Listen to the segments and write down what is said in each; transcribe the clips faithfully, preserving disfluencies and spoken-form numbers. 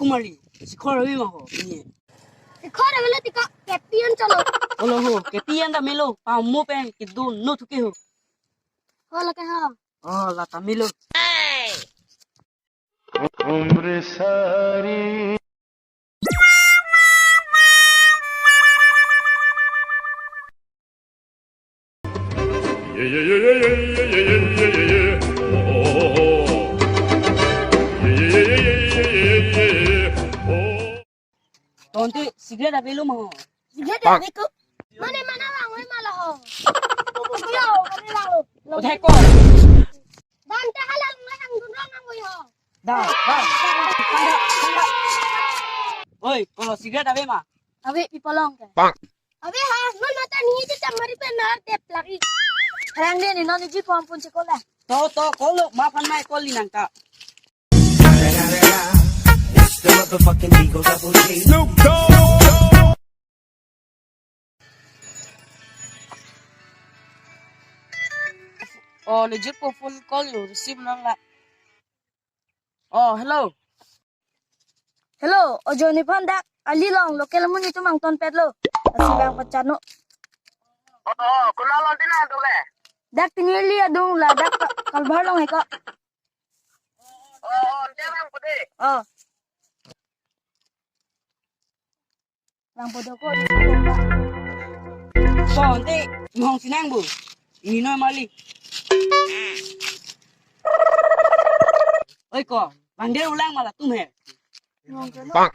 Marli, Sikhor ave ma ho, ni. Sikhor avelo tiko, kepi an chalo. Olo ho, kepi an ta melo, pamo pen kedun no thuke ho. Ho lake ho. Oh, la ta melo. Tonte cigarette avelo ma ho? Cigarette ave ko. Mane mana lang oi mala ho. Yo, mane lang. Othai ko. Dan ta hala lang hang dun rong ang oi ho. Da, da. Oi, kolo cigarette ave ma? Ave, pi polong ke. Ave ha, non mata ni je chamari pe nar dep lagi. Rang de ni non ji pom pun sekolah. To, to, kolo ma phan mai koli nang ta. It's the motherfucking Eagle Double G. Snoop Dogg. Oh, legit ko phone call yo, receive nang la. Oh, hello. Hello, ojo nephan dak ali along local amonit atum angton petlo. Lasi bang pachat non. Oh, oh, konat along ti nangdun ke? Dak Tiniali adung la dak ka-, kalbar along he ko. Oh, oh, ante bang pudi. Oh. Lang podo ko. Ko ante, inghong si nang bu. Ini no mali. Oi ko, bang dia ulang mala tum he. Inghong ke no. Bang.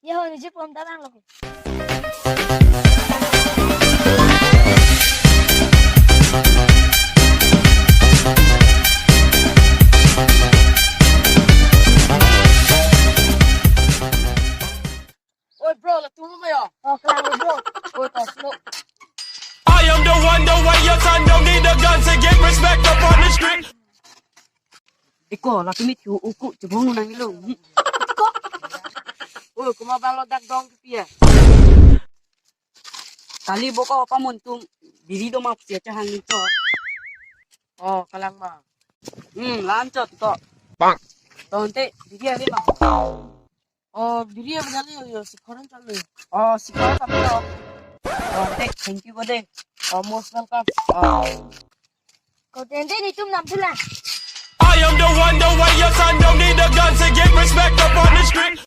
Ya ho, ni je pom ta bang lo. Oi, bro, latum lo ma yo? Oh, kalang lo, bro. Oi, ta silo. I am the one, the way your son don't need a gun to get respect up on the street. Eko, latum itu uku chubong nang ilo. Ko. Oi, komat bang lo dak dong kepi ya? Kali bo ko apa mun tum biri do ma pu chahang ni to. Oh, kalang ma. Hmm, la-an chot to. Bang. To ante biri ave ma? Oh, biri ave jali yo, yo, Sikhor an chalo. Oh, Sikhor an chalo. To ante, thank you ko de. Oh, most welcome. Oh. Ko tende netum nam thulang. I am the one, the way your son don't need a gun to get respect up on the street.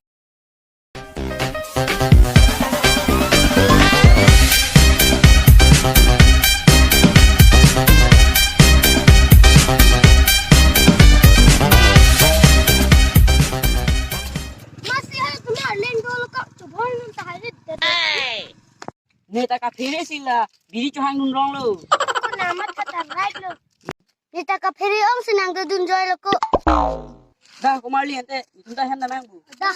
Masi hai kumar leng dolo ka chubon nun ta hai rit. Ne ta kaphere si la biri chohang dun rong lo. Ko namat kata right lo. Ne ta kaphere ong si nangdodun joy lo ko. Da, ko Marli ante, netum ta hem ta nang bu. Da.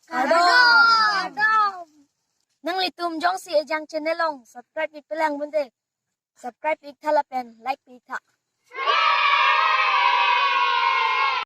Kardom. Kardom. Nanglitum jongsi ejang channel along subscribe pi pelang bunde. Subscribe pi tha lapen like pi tha.